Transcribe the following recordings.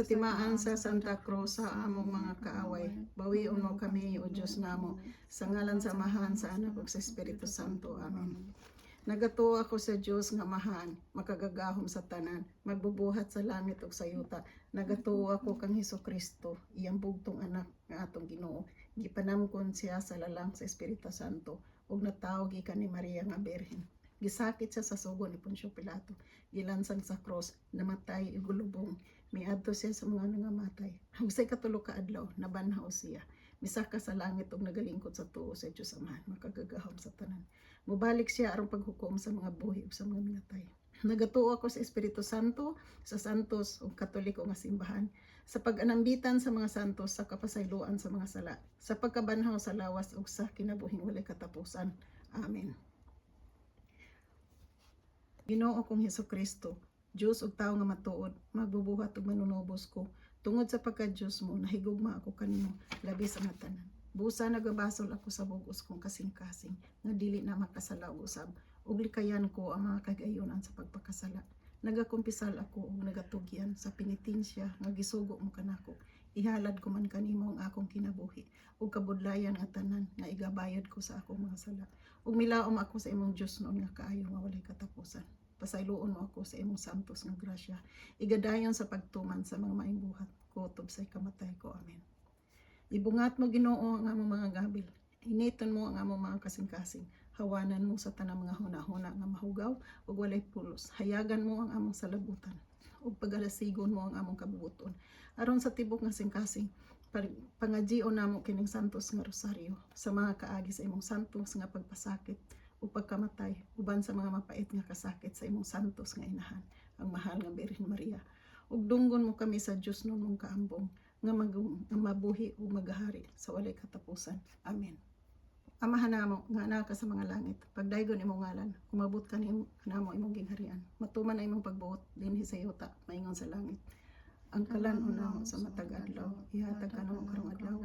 sa timaan sa Santa Cruz sa among mga kaaway, bawion mo kami, O Diyos namo, sa ngalan sa Amahan, sa Anak ug sa Espiritu Santo. Amen. Nagatuo ako sa Dios nga Amahan, makagagahom sa tanan, magbubuhat sa langit ug sa yuta. Nagatuo ako kang Hesus Kristo, iyang bugtong Anak nga atong Ginoo. Gipanamkon siya sa lalang sa Espiritu Santo ug natawo gikan ni Maria nga Birhen. Gisakit siya sa sugo ni Poncio Pilato, gilansang sa cross, namatay ug gilubong. Miadto siya sa mga nangamatay. Ug sa ikatulo ka adlaw, nabanhaw siya. Misaka sa langit ug nagalingkod sa tuo sa Dios Amahan, makagagahom sa tanan. Mubalik siya aron paghukom sa mga buhi ug sa mga minatay. Nagatuo ako sa Espiritu Santo, sa santos ug Katoliko nga simbahan, sa pag-anambitan sa mga santos, sa kapasayloan sa mga sala, sa pagkabanhaw sa lawas ug sa kinabuhing walay katapusan. Amen. Ginoo kong Hesus Kristo, Dios ug tawo nga matuod, magbubuhat ug manunubos ko. Tungod sa pagka-Dios mo, nahigugma ako kanimo labi sa mga tanan. Busa nagabasol ako sa bugos kong kasing-kasing nga dili na makasala og usab, ug likayan ko ang mga kagayonan sa pagpakasala. Nagakumpisal ako ug nagatugyan sa penitensya nga gisugo mo kanako. Ihalad ko man kanimo ang akong kinabuhi ug kabudlayan nga tanan nga igabayad ko sa akong mga sala. Ug milaom ako sa imong Dios noon nga kaayo nga walay katapusan. Pasayloon mo ako sa imong santos nga grasya. Igadayon sa pagtuman sa mga maayong buhat kutob sa ikamatay ko. Amen. Ibungat mo, Ginoo, ang among mga gabil. Initon mo ang among mga kasing-kasing. Hawanan mo sa tanang mga hunahuna nga mahugaw ug walay pulos. Hayagan mo ang among salabutan ug pagalasigon mo ang among kabubuton. Aron sa tibok nga kasing-kasing, pangajion namo kining santos nga rosaryo sa mga kaagi sa imong santos nga pagpasakit ug pagkamatay uban sa mga mapait nga kasakit sa imong santos nga inahan, ang mahal nga Birhen Maria. Ug dunggon mo kami sa Dios nun mong kaambong nga mabuhi ug magahari sa walay katapusan. Amen. Amahan namo nga naa ka sa mga langit, pagdaygon imong ngalan, umabot kanamo imong gingharian. Matuman ang imong pagbuot dinhi sa yuta maingon sa langit. Ang kalan-on namo sa matag adlaw, ihatag kanamo karong adlaw.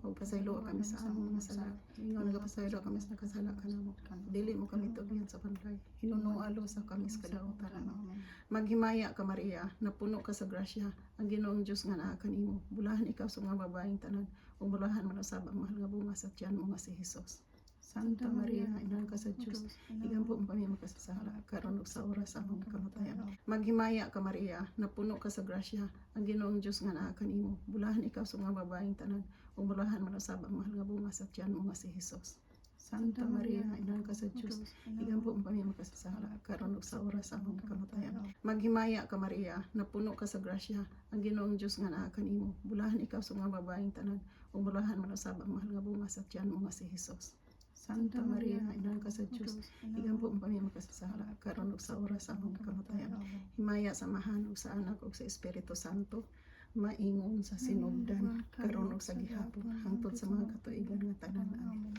Ug pasayloa kami sa among mga sala, ingon nagapasaylo kami sa nakasala kanamo. Dili mo kami tugyan sa panlay. Hinunoa lusa kami sa kadautan. Amen. Maghimaya ka, Maria, napuno ka sa grasya, ang Ginoong Dios nga naa kanimo. Bulahan ikaw sa mga babaeng tanan, ug bulahan man usab ang mahal nga bunga sa tiyan mo nga si Hesus. Santa Maria, inahan ka sa Dios, igampo mo kami makasasala, karon ug sa oras sa among kamatayan. Maghimaya ka, Maria, napuno ka sa grasya, ang Ginoong Dios nga naa kanimo. Bulahan ikaw sa mga babaeng tanan, ug bulahan man usab ang mahal nga bunga sa tiyan mo nga si Hesus. Santa Maria, inahan ka sa Dios, igampo mo kami makasasala, karon ug sa oras sa among kamatayan. Maghimaya ka, Maria, napuno ka sa grasya, ang Ginoong Dios nga naa kanimo. Bulahan ikaw sa mga babaeng tanan, ug bulahan man usab ang mahal nga bunga sa tiyan mo nga si Hesus. Santa Maria, inahan ka sa Dios, igampo mo kami makasasala, karon ug sa oras sa among kamatayan. Himaya sa Amahan ug sa Anak ug sa Espiritu Santo, maingon sa sinugdan, karon ug sa gihapon, hangtod sa mga katuigan nga tanan. Amen.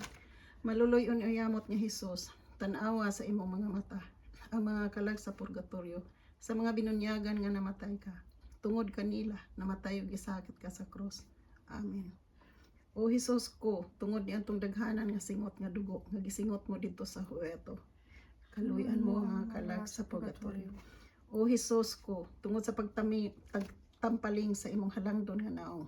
Maluloy-on uyamot nga Hesus, tan-awa sa imong mga mata ang mga kalag sa purgatorio, sa mga binunyagan nga namatay ka. Tungod kanila, namatay ug gisakit ka sa krus. Amen. O Hesus ko, tungod niadtong daghanan nga singot nga dugo nga gisingot mo didto sa huweto, kaluy-an mo ang mga kalag sa purgatorio. O Hesus ko, tungod sa pagtami tagtampaling sa imong halangdon nga naong,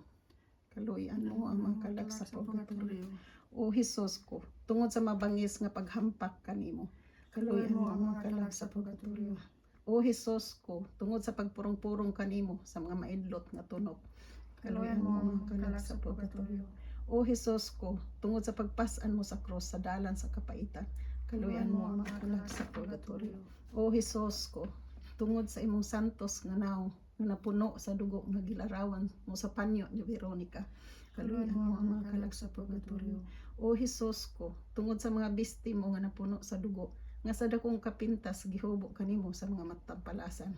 kaluy-an mo ang mga kalag sa purgatorio. O Hesus ko, tungod sa mabangis nga paghampak kanimo, kaluy-an mo ang mga kalag sa purgatorio. O Hesus ko, tungod sa pagpurong-purong kanimo sa mga maidlot nga tunok, kaluy-an mo ang mga kalag sa purgatorio. O Hesus ko, tungod sa pagpas-an mo sa krus sa dalan sa kapaitan, kaluy-an mo ang mga kalag sa purgatorio. O Hesus ko, tungod sa imong santos nga naong nga napuno sa dugo nga gilarawan mo sa panyo ni Veronica, kaluy-an mo ang mga kalag sa purgatorio. O Hesus ko, tungod sa mga bisti mo nga napuno sa dugo, nga sa dakong kapintas gihubo kanimo sa mga matampalasan,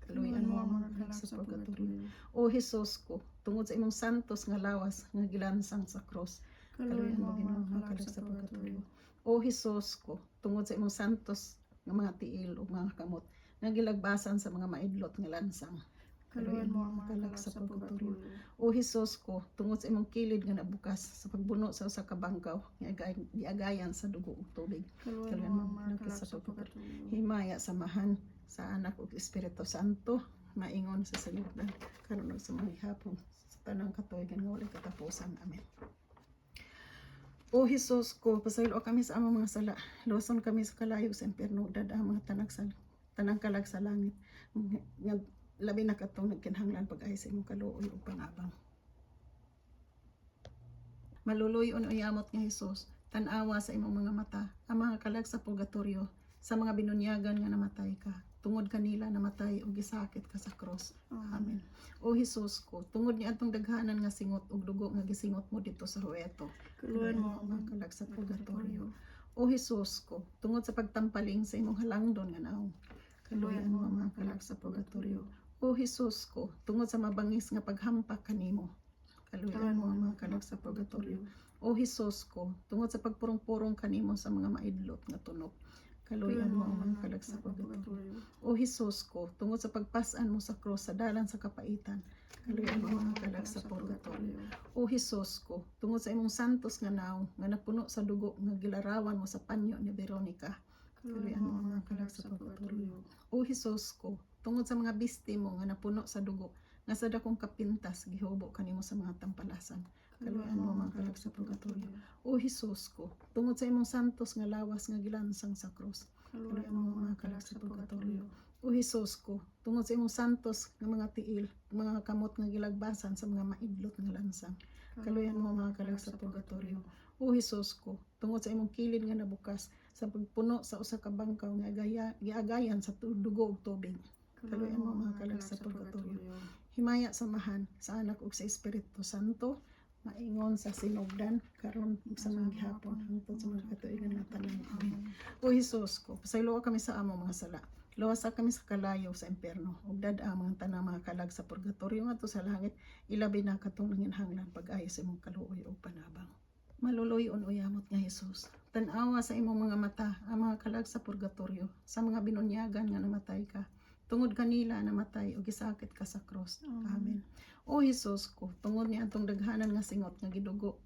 kaluy-an mo ang mga kalag sa purgatorio. O Hesus ko, tungod sa imong santos nga lawas nga gilansang sa krus, kaluy-an mo, Ginoo, ang mga kalag sa purgatorio. O Hesus ko, tungod sa imong santos nga mga tiil ug mga kamot nga gilagbasan sa mga maidlot nga lansang, kaluy-an mo ang mga kalag sa purgatorio. O Hesus ko, tungod sa imong kilid nga nabukas sa pagbuno sa usa ka bangkaw nga giagayan sa dugo ug tubig, Kaluy-an mo ang mga kalag sa purgatorio. Himaya sa Amahan, sa Anak ug Espiritu Santo, Maingon sa sinugdan, karon ug sa mga gihapon, sa tanang katuigan nga walay katapusan. Amen. O Hesus ko, pasayloa kami sa among mga sala. Luwason kami sa kalayo sa impyerno, dad-a ang mga tanang sa tanang kalag sa langit. Nga labi na katong nagkinahanglan pag-ayo sa imong kaluoy ug pangabang. Maluluy-on o yamot nga Hesus, tan-awa sa imong mga mata ang mga kalag sa purgatorio, sa mga binunyagan nga namatay ka. Tungod kanila namatay ug gisakit ka sa cross. Amen. O Hesus ko, tungod ni atong daghanan nga singot ug dugo nga gisingot mo didto sa huweto, Kaluoyan mo ang mga kalag sa purgatorio. O Hesus ko, tungod sa pagtampaling sa imong halangdon nga naong, kaluoyan mo ang mga kalag sa purgatorio. O Hesus ko, tungod sa mabangis nga paghampak kanimo, kaluoyan mo ang mga kalag sa purgatorio. O Hesus ko, tungod sa pagpurong-purong kanimo sa mga maidlot nga tunok, kaluoyan mo ang mga kalag sa purgatorio. O Hesus ko, tungod sa pagpas-an mo sa cross sa dalan sa kapaitan, kaluoyan mo ang mga kalag sa purgatorio. O Hesus ko, tungod sa imong santos nga naong nga napuno sa dugo nga gilarawan mo sa panyo ni Veronica, Kaluoyan mo ang mga kalag sa purgatorio. O Hesus ko, tungod sa mga bisti mo nga napuno sa dugo nga sa dakong kapintas gihubo kanimo sa mga tampalasan, kaluoyan mo ang mga kalag sa purgatorio. O Hesus ko, tungod sa imong santos nga lawas nga gilansang sa cross, Kaluoyan mo ang mga kalag sa purgatorio. O Hesus ko, tungod sa imong santos nga mga tiil, mga kamot nga gilagbasan sa mga maidlot nga lansang, kaluoyan mo ang mga kalag sa purgatorio. O Hesus ko, tungod sa imong kilid nga nabukas sa pagpuno sa usa ka bangkaw nga giagayan sa dugo ug tubig, Kaluoyan mo ang mga kalag sa purgatorio. Himaya sa Amahan, sa Anak ug sa Espiritu Santo, maingon sa sinugdan, karon ug sa mga gihapon, hangtod sa mga katuigan nga tanan. Amen. O Hesus ko, pasayloa kami sa among mga sala. Luwasa kami sa kalayo sa impyerno ug dad-a ang mga tanang mga kalag sa purgatorio ngadto sa langit, ilabi na katong nanginhanglan pag-ayo sa imong kaluoy ug panabang. Maluluy-on o yamot nga Hesus, tan-awa sa imong mga mata ang mga kalag sa purgatorio, sa mga binunyagan nga namatay ka. Tungod kanila namatay ug gisakit ka sa cross. Amen. O Hesus ko, tungod ni atong daghanan nga singot nga gidugo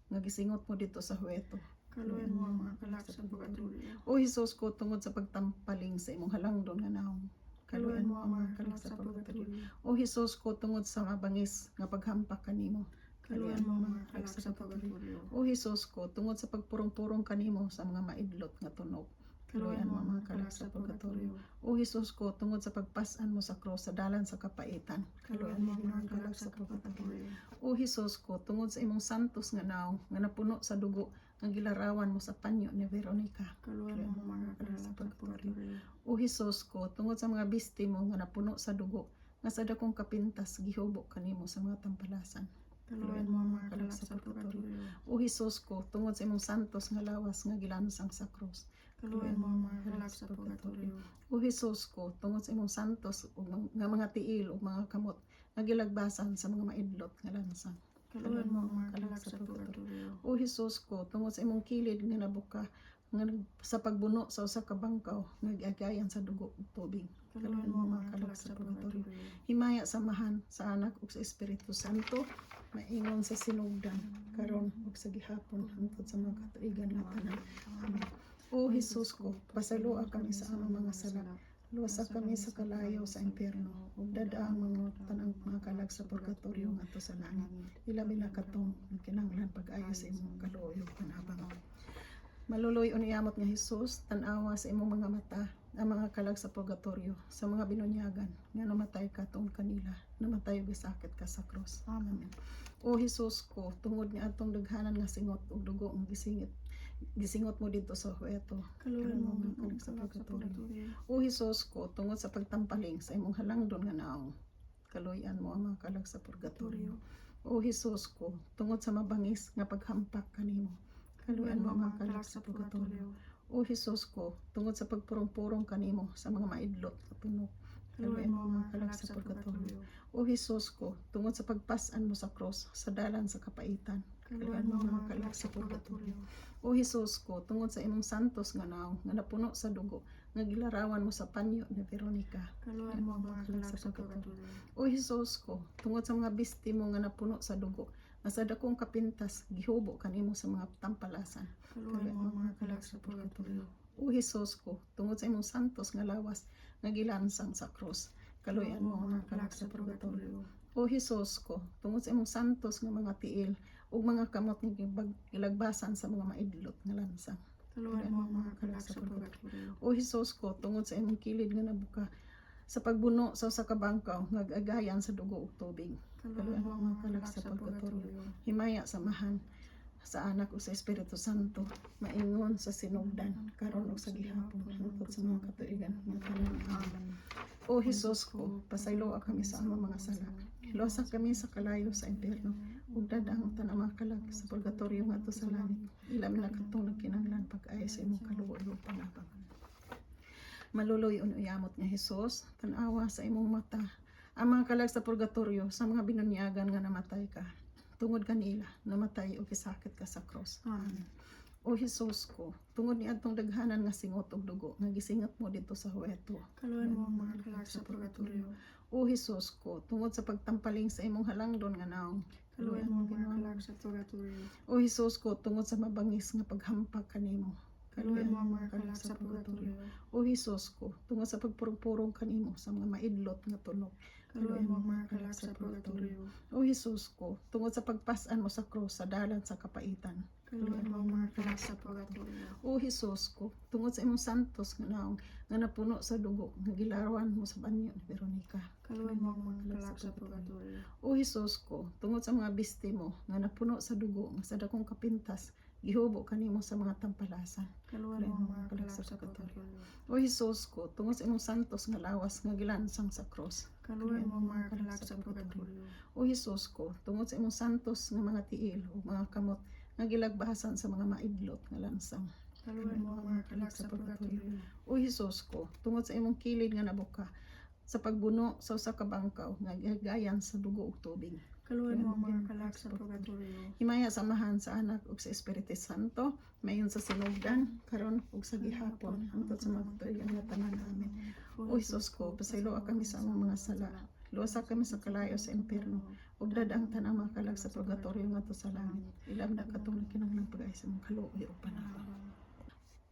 nga gisingot mo didto sa huweto, Kaluoyan mo ang mga kalag sa purgatorio. O Hesus ko, tungod sa pagtampaling sa imong halangdon nga naong, Kaluoyan mo ang mga kalag sa purgatorio. O Hesus ko, tungod sa mabangis nga paghampak kanimo, Kaluoyan mo ang mga kalag sa purgatorio. O Hesus ko, tungod sa pagpurong-purong kanimo sa mga maidlot nga tunog, Kaluoyan mo ang mga kalag sa purgatorio. O Hesus ko, tungod sa pagpas-an mo sa cross sa dalan sa kapaitan, Kaluoyan mo ang mga kalag sa purgatorio. O Hesus ko, tungod sa imong santos nga naong nga napuno sa dugo nga gilarawan mo sa panyo ni Veronica, Kaluoyan mo ang mga kalag sa purgatorio. O Hesus ko, tungod sa mga bisti mo nga napuno sa dugo nga sa dakong kapintas gihubo kanimo sa mga tampalasan, Kaluoyan mo ang mga kalag sa purgatorio. O Hesus ko, tungod sa imong santos nga lawas nga gilansang sa cross, Kaluoyan mo ang mga kalag sa purgatorio. O Hesus ko, tungod sa imong santos ug nga mga tiil ug mga kamot nga gilagbasan sa mga maidlot nga lansang, Kaluoyan mo ang mga kalag sa purgatorio. O Hesus ko, tungod sa imong kilid nga nabuka nga sa pagbuno sa usa ka bangkaw nga giagayan sa dugo ug tubig, Kaluoyan mo ang mga kalag sa purgatorio. Himaya sa Amahan, sa Anak ug sa Espiritu Santo, maingon sa sinugdan, karon ug sa gihapon, hangtod sa mga katuigan nga tanan. Amen. O Hesus ko, pasayloa kami sa among mga sala. Luwasa kami sa kalayo sa impyerno ug dad-a ang mga tanang mga kalag sa purgatorio ngadto sa langit. Ilabi na katong nagkinahanglan pag-ayo sa imong kaluoy ug panabang. Maluluy-on yamot nga Hesus, tan-awa sa imong mga mata ang mga kalag sa purgatorio, sa mga binunyagan nga namatay ka tungod kanila, namatay ug gisakit ka sa cross. Amen. O Hesus ko, tungod ni atong daghanan nga singot ug dugo nga gisingot mo didto sa huweto, Kaluoyan mo ang mga kalag sa purgatorio. O Hesus ko, tungod sa pagtampaling sa imong halangdon nga naong, kaluoyan mo ang mga kalag sa purgatorio. O Hesus ko, tungod sa mabangis nga paghampak kanimo, kaluoyan mo ang mga kalag sa purgatorio. O Hesus ko, tungod sa pagpurong-purong kanimo sa mga maidlot nga tunok, Kaluoyan mo ang mga kalag sa purgatorio. O Hesus ko, tungod sa pagpas-an mo sa cross sa dalan sa kapaitan, Kaluoyan mo ang mga kalag sa purgatorio. O Hesus ko, tungod sa imong santos nga naong nga napuno sa dugo nga gilarawan mo sa panyo ni Veronica, Kaluoyan mo ang mga kalag sa purgatorio. O Hesus ko, tungod sa mga bisti mo nga napuno sa dugo nga sa dakong kapintas gihubo kanimo sa mga tampalasan, Kaluoyan mo ang mga kalag sa purgatorio. O Hesus ko, tungod sa imong santos nga lawas nga gilansang sa cross, Kaluoyan mo ang mga kalag sa purgatorio. O Hesus ko, tungod sa imong santos nga mga tiil ug mga kamot nga gilagbasan sa mga maidlot nga lansang. Kaluoyan mo ang mga kalag sa purgatorio. O Hesus ko, tungod sa imong kilid nga nabuka sa pagbuno sa usa ka bangkaw nga agayan sa dugo ug tubig. Kaluoyan mo ang mga kalag sa purgatorio. Himaya sa Amahan, sa Anak ug sa Espiritu Santo, maingon sa sinugdan, karon ug sa gihapon, hangtod sa mga katuigan nga tanan. Amen. Amen. O Hesus ko, pasayloa kami sa among mga sala. Hiluosa kami sa kalayo sa impyerno ug dad-a ang tanang mga kalag sa purgatorio ngadto sa langit. Ilabi na katong nagkinahanglan pag-ayo sa imong kaluoy ug panabang. Maluloy uyamot nga Hesus, tan-awa sa imong mata ang mga kalag sa purgatorio sa mga binunyagan nga namatay ka. Tungod kanila, namatay o kisakit ka sa cross. Amen. O Hesus ko, tungod niadtong daghanan nga singot og dugo nga gisingot mo didto sa huweto. Kaluoyan mo ang mga kalag sa purgatorio. O Hesus ko, tungod sa pagtampaling sa imong halangdon nga naong. Kaluoyan mo ang mga kalag sa purgatorio. O Hesus ko, tungod sa mabangis nga paghampak kanimo. Kaluoyan mo ang mga kalag sa purgatorio. O Hesus ko, tungod sa pagpurong-purong kanimo sa mga maidlot nga tunok. Kaluoyan mo ang mga kalag sa purgatorio. O Hesus ko, tungod sa pagpas-an mo sa krus sa dalan sa kapaitan. Kaluoyan mo ang mga kalag sa purgatorio. O Hesus ko, tungod sa imong santos nga naong nga napuno sa dugo nga gilarawan mo sa banyo ni Veronica. Kaluoyan mo ang mga kalag sa purgatorio. O Hesus ko, tungod sa mga biste mo nga napuno sa dugo nga sa dakong kapintas gihubo kanimo sa mga tampalasan. Kaluoyan mo ang mga kalag sa purgatorio. O Hesus ko, tungod sa imong santos nga lawas nga gilansang sa krus. Kaluoyan mo ang mga kalag sa purgatorio. O Hesus ko, tungod sa imong santos nga mga tiil ug mga kamot nga gilagbasan sa mga maidlot nga lansang. Kaluoyan mo ang mga kalag sa purgatorio. O Hesus ko, tungod sa imong kilid nga nabuka sa pagbuno sa usa ka bangkaw nga gagayan sa dugo ug tubig. Kaluoyan mo ang mga kalag sa purgatorio. Himaya sa Amahan, sa Anak ug sa Espiritu Santo, mayon sa sinugdan, karon ug sa gihapon, hangtod sa mga katuigan nga tanan. Amen. O Hesus ko, pasayloa kami sa among mga sala. Luwasa kami sa kalayo sa impyerno. Ug dad-a ang tanang mga kalag sa purgatorio ngadto sa langit. Ilabi na katong nagkinahanglang pag-ayo sa imong kaluoy ug panabang.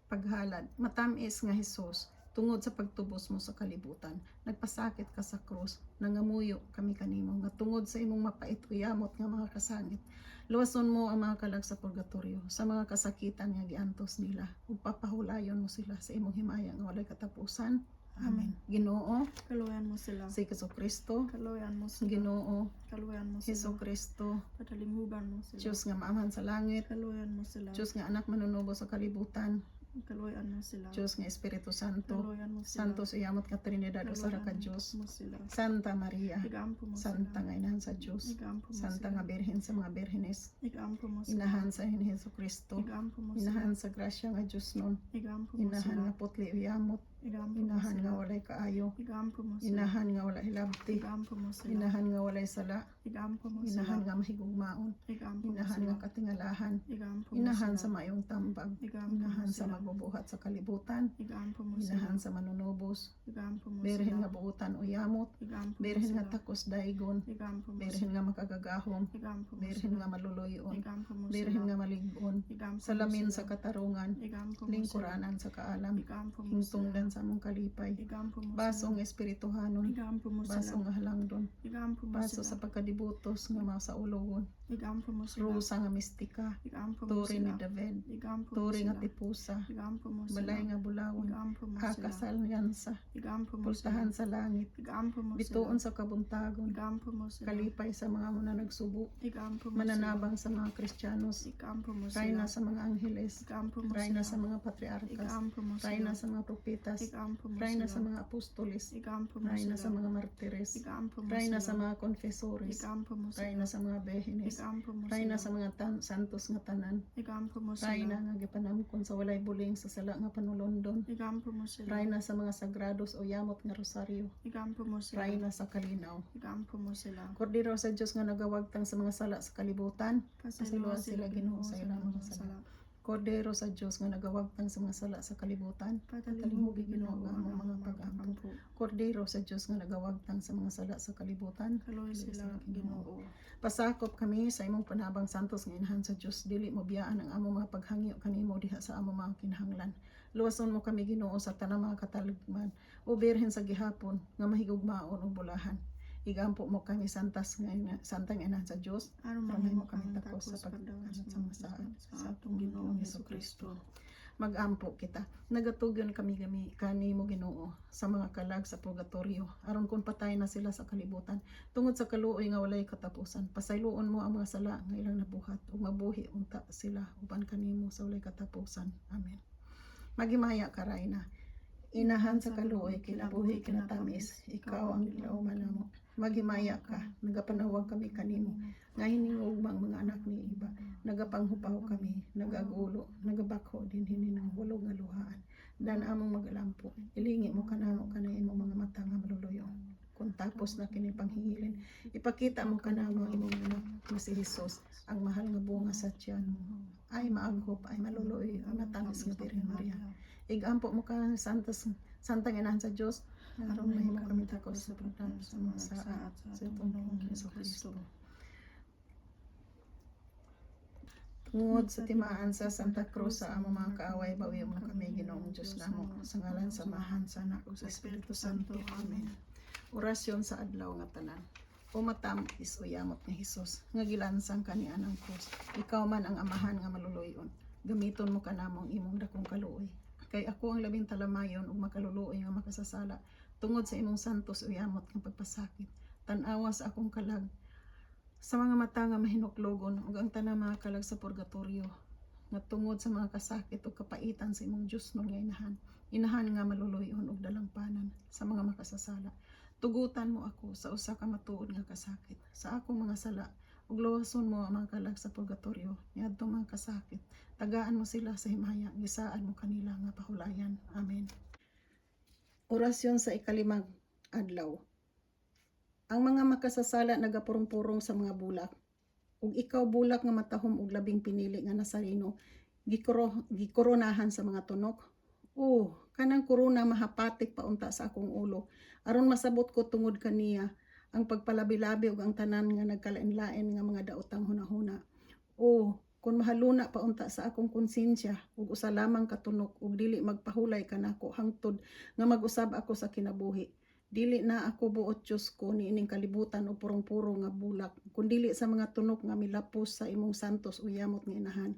Paghalad, matamis nga Hesus, tungod sa pagtubos mo sa kalibutan, nagpasakit ka sa krus, nangamuyo kami kanimo nga tungod sa imong mapait uyamot nga mga kasangit, luwason mo ang mga kalag sa purgatorio, sa mga kasakitan nga giantos nila, ug papahulayon mo sila sa imong himaya nga walay katapusan. Amen. Ginoo, Kaluoyan mo sila. si Kristo, Kaluoyan mo sila. Ginoo, Kaluoyan mo sila. Hesus Kristo, Patalimhugan mo sila. Diyos nga maamhan sa langit, Kaluoyan mo sila. Diyos nga anak manunubo sa kalibutan, Kaluoyan mo sila. Diyos nga Espiritu Santo, Kaluoyan mo sila. Santos uyamot nga Trinidad usa ra ka Kaluoyan Dios. mo sila. Santa Maria, Igampo mo sila. Santa nga inahan sa Dios, Igampo mo Santa sila. nga Birhen sa mga birhenes, Igampo mo sila. inahan sa Hesus Kristo, Igampo mo sila. inahan sa grasya nga Dios nun, Igampo mo inahan sila. nga putli uyamot, Igampo mo inahan sila. nga walay kaayo, Igampo mo sila. inahan nga walay hilabti, Igampo mo sila. inahan nga walay sala, Igampo mo sila. inahan nga mahigugmaon, Igampo mo inahan sila. nga katingalahan, Igampo mo inahan sila. sa maayong tambag, Igampo mo inahan sa sila. magbubuhat sa kalibutan, Igampo mo sila. inahan sa manunubos, Igampo mo birhen sila. nga buutan uyamot, Igampo mo birhen nga sila. takos daigon, Igampo mo birhen sila. nga makagagahom, Igampo mo birhen sila. nga maluluyon, Igampo mo birhen sila. nga malig-on, Igampo mo salamin sila. sa katarungan, Igampo mo sila. lingkuranan sa kaalam, Igampo mo sila. hingtungdan sa among kalipay, Igampo mo sila. basong espirituhanon, Igampo mo sila. basong nga halangdon, Igampo mo baso sila. sa pagkadibutos nga mga saulogon, Igampo mo sila. rusa nga mistika, Igampo mo turi ni sila. David, Igampo mo turi nga sila. tipusa, Igampo mo sila. balay nga bulawan, Igampo mo sila. akasalyansa, Igampo mo sila. pultahan sa langit, Igampo mo sila. bituon sa kabuntagon, Igampo mo sila. kalipay sa mga mananagsubo, Igampo mo sila. mananabang sa mga Kristiyanos, Igampo mo sila. rayna sa mga angheles, Igampo mo rayna sila. sa mga patriarkas, Igampo mo sila. rayna sa mga propetas, Igampo mo rayna sila. sa mga apostoles, Igampo mo rayna sila. sa mga martires, Igampo mo rayna sila. sa mga konfesores, Igampo mo sila. rayna sa mga behenes, Igampo mo rayna sila. sa mga santos nga tanan, Igampo mo sila. rayna nga gipanamkon sa walay buling sa sala nga panulondon, Igampo mo sila. rayna sa mga sagrados o yamot nga rosaryo, Igampo mo sila. rayna sa kalinaw. Igampo mo sila. Kordero sa Dios nga nagawagtang sa mga sala sa kalibutan, Pasayloa sila, Ginoo, sa ilang mga sala. Kordero sa Dios nga nagawagtang sa mga sala sa kalibutan, Patalimhugi, Ginoo, ang among mga pag-ampo. Kordero sa Dios nga nagawagtang sa mga sala sa kalibutan, Kaluoy sila, Ginoo. Pasakop kami sa imong panabang, santos nga inahan sa Dios, dili mo biyaan ang among mga paghangyo kanimo diha sa among mga kinahanglan. Luwason mo kami, Ginoo, sa tanang mga katalagman. O Birhen sa gihapon nga mahigugmaon ug bulahan. Igampo mo kami santas nga santang inahan sa Dios Aron aron mahimo mahimo kami kami takos takos sa sa pagdawat pagdawat sa sa mga mga saad sa sa atong Ginoong Hesukristo. Magampo kita. Nagatugon kami gami kanimo, Ginoo, sa mga kalag sa purgatorio aron kon patay na sila sa kalibutan tungod sa kaluoy nga walay katapusan, pasayloon mo ang mga sala nga ilang nabuhat ug mabuhi unta sila uban kanimo sa walay katapusan. Amen. Maghimaya ka, Rayna. Inahan sa kaluoy, kinabuhi, kinatamis, ikaw ang gilauman namo. Maghimaya ka, nagapanawag kami kanimo nga hiningugmang mga anak ni Eva. Nagapanghupaw kami, nagagulo, nagabakho dinhi ng walo nga luhaan. Dan among magalampo, ilingi mo kanamo kanay imong mga mata nga maluluyo. Kung tapos na kini panghihilin, ipakita mo kanamo ang imong anak nga si Jesus, ang mahal nga bunga sa tiyan mo. Ay maaghop, ay maluluoy, ay matamis nga Birhen Maria. Igampo mo ka santas santang inahan sa Dios aron mahimo kami takos sa pagdawat sa mga saad sa atong Ginoong Hesukristo. Tungod sa timaan sa Santa Cruz sa among mga kaaway, bawi mo kami, Ginoong Diyos namo. Sa ngalan sa Amahan, sa Anak ug sa Espiritu Santo. Amen. Orasyon sa adlaw nga tanan. O matamis o yamot nga Hesus, nga gilansang kanian ang krus. Ikaw man ang amahan nga maluluyon. Gamiton mo kanamo ang imong dakong kaluoy. Kay ako ang labing talamayon ug makaluluoy nga makasasala tungod sa imong santos o yamot nga pagpasakit. Tan-awa sa akong kalag sa mga mata nga mahinuklogon ug ang tanang mga kalag sa purgatorio nga tungod sa mga kasakit ug kapaitan sa imong Dios nga inahan, inahan nga maluluyon ug dalampanan sa mga makasasala. Tugutan mo ako sa usa ka matuod nga kasakit sa akong mga sala ug luwason mo ang mga kalag sa purgatorio niadtong mga kasakit. Tagaan mo sila sa himaya, gisaad mo kanila nga pahulayan. Amen. Orasyon sa ikalimang adlaw. Ang mga makasasala nagapurong-purong sa mga bulak. Ug ikaw, bulak nga matahom ug labing pinili nga Nasareno, gikoronahan sa mga tunok. Oh, kanang korona mahapatik pa unta sa akong ulo aron masabot ko tungod kaniya ang pagpalabi-labi ug ang tanan nga nagkalain-lain nga mga daotang hunahuna. Oh, kung mahaluna pa unta sa akong konsensya ug usa lamang ka tunok ug dili magpahulay kanako hangtod nga mag-usab ako sa kinabuhi. Dili na ako buot, Diyos ko, niining kalibutan o purong-puro nga bulak, kundili sa mga tunok nga milapos sa imong santos o yamot nga inahan.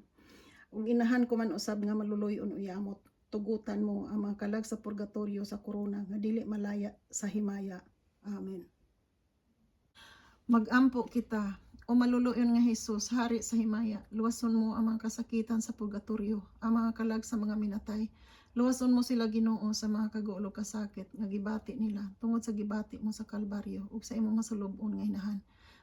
Ug inahan ko man usab nga maluluyon o yamot, tugutan mo ang mga kalag sa purgatorio sa korona nga dili malaya sa himaya. Amen. Magampo kita. O maluluyon nga Hesus, hari sa himaya, luwason mo ang mga kasakitan sa purgatorio, ang mga kalag sa mga minatay. Luwason mo sila, Ginoo, sa mga kagulo kasakit nga gibati nila tungod sa gibati mo sa Kalbaryo ug sa imong masulub-on nga inahan.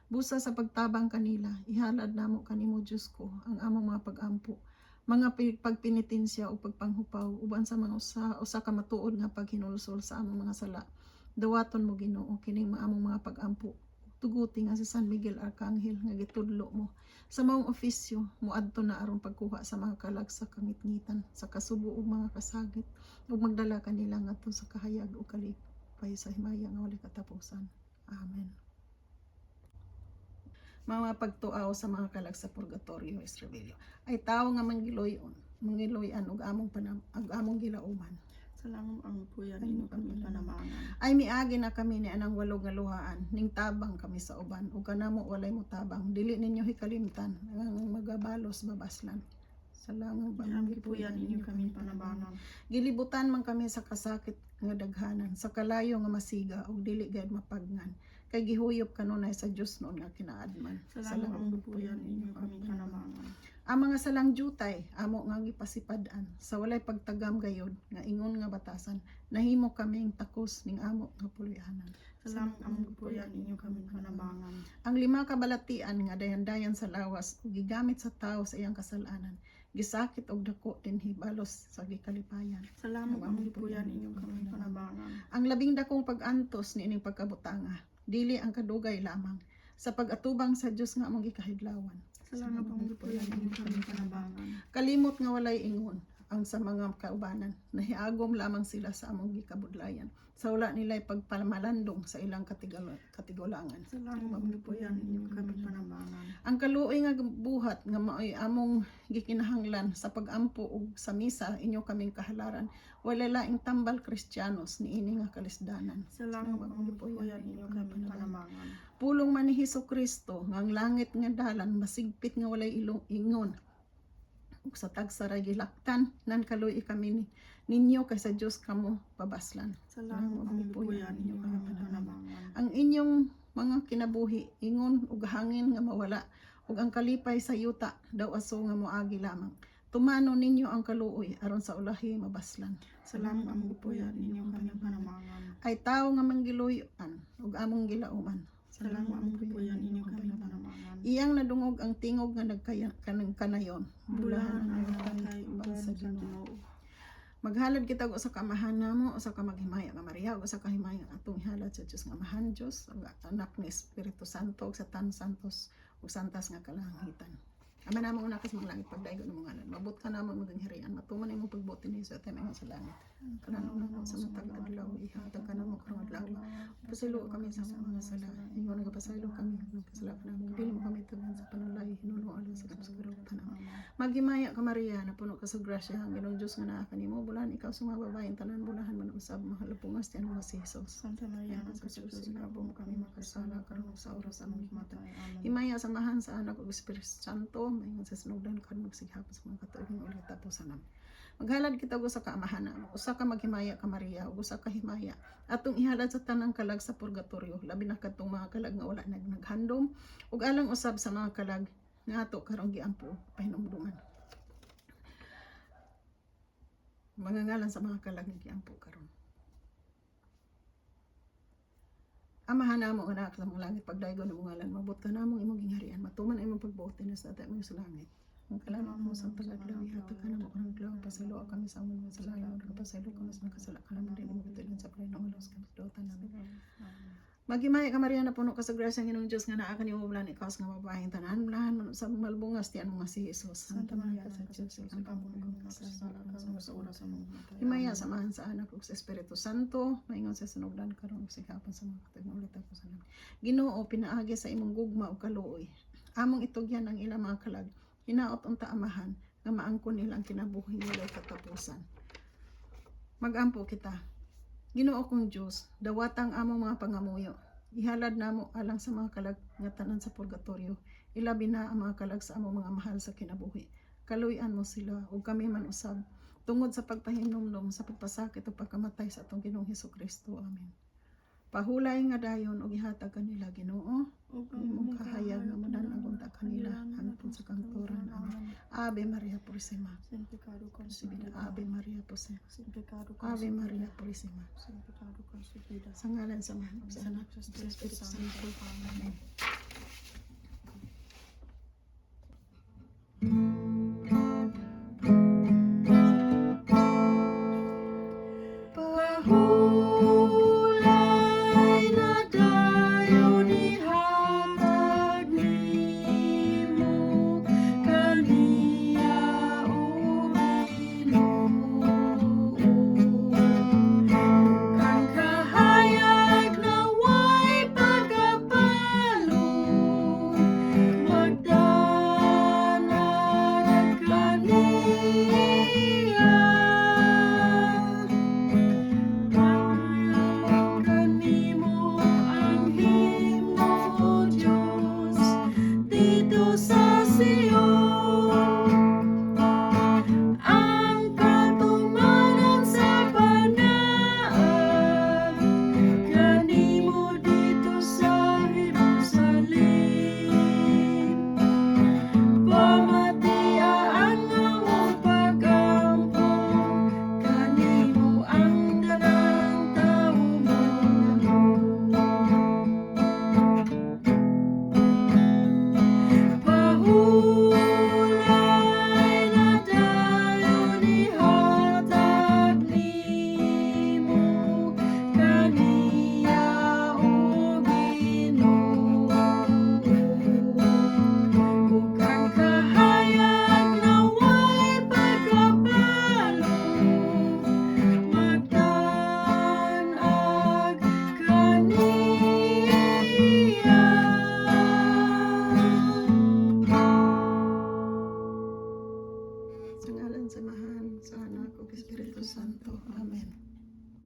Busa sa pagtabang kanila, ihalad namo kanimo, Dios ko, ang among mga pagampo, mga pagpinitensya ug pagpanghupaw uban sa mga usa, usa ka matuod nga paghinulsol sa among mga sala. Dawaton mo, Ginoo, kining among mga pagampo. Tuguti nga si San Miguel Arcangel nga gitudlo mo sa maong ofisyo moadto na aron pagkuha sa mga kalag sa kangitngitan sa kasubo ug mga kasagit ug magdala kanila ngadto sa kahayag ug kalipay sa himaya nga walay katapusan. Amen. Mga pagtuaw sa mga kalag sa purgatorio, Estribillo. Ay tawo nga manggiloyon, mangiloyan ug among panam ug among gilauman. Sa langom ang puyan Ay, inyo kami ang panamangan. Ay miagi na kami ni anang walo nga luhaan, ning tabang kami sa uban ug kanamo walay mo tabang, dili ninyo hikalimtan ang magabalos babaslan. Sa langong Ang gipuyan inyo kami panabangan. Gilibutan man kami sa kasakit nga daghanan, sa kalayo nga masiga ug dili gayud mapagngan, kay gihuyop kanunay sa Dios noon nga kinaadman. Sa langom ang gipuyan inyo kami panabangan. Ang mga salang jutay amo nga gipasipad-an sa walay pagtagam gayod nga ingon nga batasan, nahimo kaming takos ning amo nga puloy-anan. Sa langom ang gipuyan inyo kami panabangan. Ang lima ka balatian nga dayan-dayan sa lawas ug gigamit sa tawo sa iyang kasal-anan, gisakit og dako dinhi balos sa gikalipayan. Sa lamong ang gipuyan inyo kami panabangan. Ang labing dakong pag-antos niining pagkabutanga, dili ang kadugay lamang sa pag-atubang sa Dios nga among gikahidlawan. Sa langom ang gipuyan inyo kami panabangan. Kalimot nga walay ingon. Ang sa mga kaubanan, nahiagom lamang sila sa among gikabudlayan. Sa wala nila pagpamalandong sa ilang katigulangan. Sa langit among gipuy-an, inyo kami panabangan. Ang kaluoy nga buhat nga maoy among gikinahanglan sa pagampo ug sa misa, inyo kaming kahalaran. Wala laing tambal Kristiyanos niini nga kalisdanan. Sa langit among gipuy-an, inyo kami panabangan. Pulong man ni Hesus Kristo nga ang langit nga dalan masigpit nga walay ilong ingon. Ug sa tagsa ra gilaktan nan kaluoy kami ni ninyo kay sa Dios kamo pabaslan. Sa langit among gipuy-an, inyo kami panabangan. Ang inyong mga kinabuhi ingon ug hangin nga mawala ug ang kalipay sa yuta daw aso nga moagi lamang. Tumano ninyo ang kaluoy aron sa ulahi mabaslan. Sa langit among gipuy-an, inyo kami panabangan. Ay tawo nga manggiluyan ug among gilauman. Sa langit among gipuy-an, inyo kami panabangan. Iyang nadungog ang tingog nga nagkaya kanang kanayon. Bulahan Bulahan ang ang natay uban uban sa sa Ginoo. Ginoo. Maghalad kita og usa ka Amahan namo, usa ka maghimaya nga Maria, ug usa ka himaya nga atong ihalad sa Dios nga Amahan, Dios, ug Anak ni Espiritu Santo, ug sa Tan Santos, ug Santas nga kalangitan. Ama namo nga naa sa mga langit, pagdaygo nimo ngalan. Mabot ka namo imong gingharian, matuman imong pagbuot dinhi sa atong sa langit. Kalanon namo sa matag adlaw, ihatag kanamo karong adlaw. Pasaylo kami sa among mga sala. Ingon nagapasaylo kami, nagpasala ka namo. Dili mo kami tugan sa panulay, hinuno alang sa kapsugurautan. Maghimaya ka, Maria, napuno ka sa grasya, ang Ginoong Diyos nga naa kanimo, bulahan ikaw sa mga babaeng tanan, bulahan man usab mahal pungas tiyan mo si Jesus. Santa Maria, anak sa Diyos, ikaw mo kami makasala, karon ug sa oras among himatay. Amen. Himaya sa Amahan, sa Anak ug Espiritu Santo, maingon sa sinugdan, karon ug sa gihapon sa mga katuig ulit tapusan namin. Maghalad kita og usa ka Amahan namo, usa ka maghimaya ka Maria, ug usa ka himaya atong ihalad sa tanang kalag sa purgatorio, labi na kadtong mga kalag nga wala naghandom, ug alang usab sa mga kalag nga ato karong giampo pahinumduman. Mga ngalan sa mga kalag nga giampo karon. Amahan namo nga naa sa mga langit, pagdaygo nimo ngalan, mabot ka namo imong gingharian, matuman ang imong pagbuot dinhi sa atong sa langit. Ang kalanon mo sa tagadlaw, ihatag ka namo karong adlaw, pasayloa kami sa among mga sala, ingon nagapasaylo kami sa nakasala kanamo, dili mo kami sa paglain, sa kapasayloan namin. Maghimaya ka, Maria, napuno ka sa grasya, ang Ginoong Diyos nga naa kanimo, bulahan ikaw sa nga babaeng tanan, bulahan man sa malbungas tiyan mo nga si Jesus. Santa Maria, sa anak sa Diyos, Diyos, ikaw mo kami makasala, karon ug sa oras among himatay. Himaya Amen. sa Amahan, sa Anak ug sa Espiritu Santo, maingon sa sinugdan, karon ug sa gihapon sa mga katuig ulit sa namin. Ginoo, pinaagi sa imong gugma ug kaluoy, among itugyan ang ilang mga kalag. Hinaot unta, Amahan, nga maangkon nila ang kinabuhi walay katapusan. Magampo kita. Ginoo kong Dios, dawata ang among mga pangamuyo. Ihalad namo alang sa mga kalag nga tanan sa purgatorio. Ilabi na ang mga kalag sa among mga mahal sa kinabuhi. Kaluy-an mo sila ug kami man usab tungod sa pagpahinumdom sa pagpasakit ug pagkamatay sa atong Ginoong Hesus Kristo. Amen. Pahulay nga dayon ug ihatag kanila, Ginoo, Ug ang imong kahayag nga modan-ag unta kanila hangtod sa kangturan. Amen. Ave Maria Purisima. Sin pecado Concebida. concebida. Ave Maria Purisima. Sin pecado Ave concebida. Maria Purisima. Sin pecado concebida. Sa ngalan sa Amahan, sa Anak, sa Espiritu Santo. Amen. Amen.